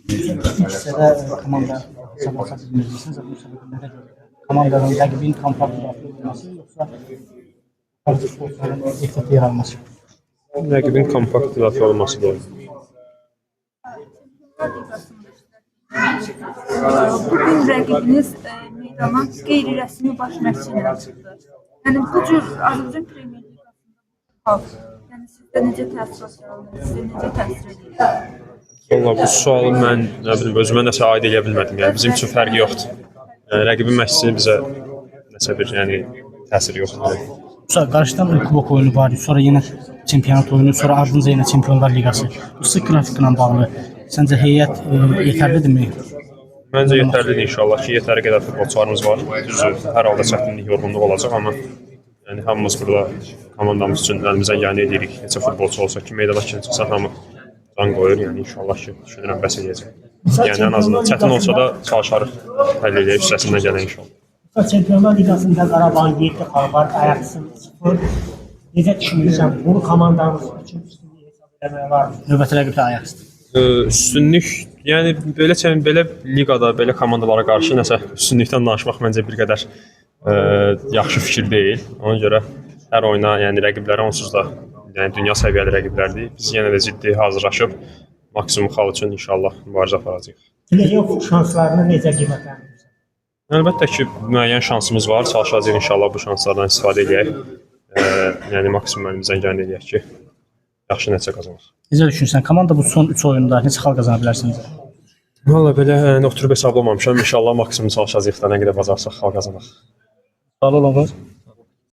İlk hissədə komanda hesabata bilmirdi. Səncə bunun səbəbi nədə görürsən? Komandanın, rəqibin kompakt müdafiə olması yoxsa farklı futbolçuların ehtiyatlı yer alması? Rəqibin kompakt müdafiə olması doğru. Çempionlar Liqasında iştirak edirsiniz. Bugün rəqibiniz meydana qeyri-rəsmi baş məşqçi ilə çıxdı. Yəni bu cür Azərbaycan Premyer Liqasında bu hal, yəni sizdə necə təəssürat yaranır, sizə necə təsir edir? Valla bu sualı mən nə bilim özümə nəsə aid eləyə bilmədim. Yəni bizim üçün fərqi yoxdur. Yəni rəqibin məşqçisi bizə nəsə bir yəni təsiri yoxdur. Sonra qarşıdan kubok oyunu var, sonra yenə çempionat oyunu, sonra ardınca yenə Çempionlar Liqası. Bu sıx qrafiklə bağlı səncə heyət yetərlidirmi? Məncə yetərlidir inşallah ki, yetəri qədər futbolçularımız var. Düzdür, hər halda çətinlik, yorğunluq olacaq, amma yəni hamımız burada komandamız üçün əlimizdən gələni edirik. Neçə futbolçu olsa ki, meydana kim çıxsa hamı can qoyur. Yəni inşallah ki, düşünürəm bəs eləyəcək. Yəni ən azından çətin olsa da çalışarıq, həll eləyək üstəsindən gələn inşallah. Çempionlar Liqasında Qarabağın 7 xalı var, Ajax'ın 0. Necə düşünürsən, bunu komandanız üçün üstünlük hesab eləmək olarmı? Növbəti rəqib də Ajax-dır. Üstünlük, yəni belə belə liqada belə komandalara qarşı nəsə üstünlükdən danışmaq məncə bir qədər yaxşı fikir deyil. Ona görə hər oyuna, yəni rəqiblərə onsuz da yəni dünya səviyyəli rəqiblərdir. Biz yenə də ciddi hazırlaşıb maksimum xal üçün inşallah mübarizə aparacağıq. Play-off şanslarını necə qiymətləndirirsən? Əlbəttə ki, müəyyən şansımız var. Çalışacağıq inşallah bu şanslardan istifadə eləyək. Yəni maksimum əlimizdən gələni eləyək ki, yaxşı nəticə qazanaq. Necə düşünürsən, komanda bu son 3 oyunda neçə xal qazana bilər səncə? Valla belə yəni, oturub hesablamamışam. İnşallah maksimum çalışacağıq da nə qədər bacarsaq xal qazanaq. Sualı olan var?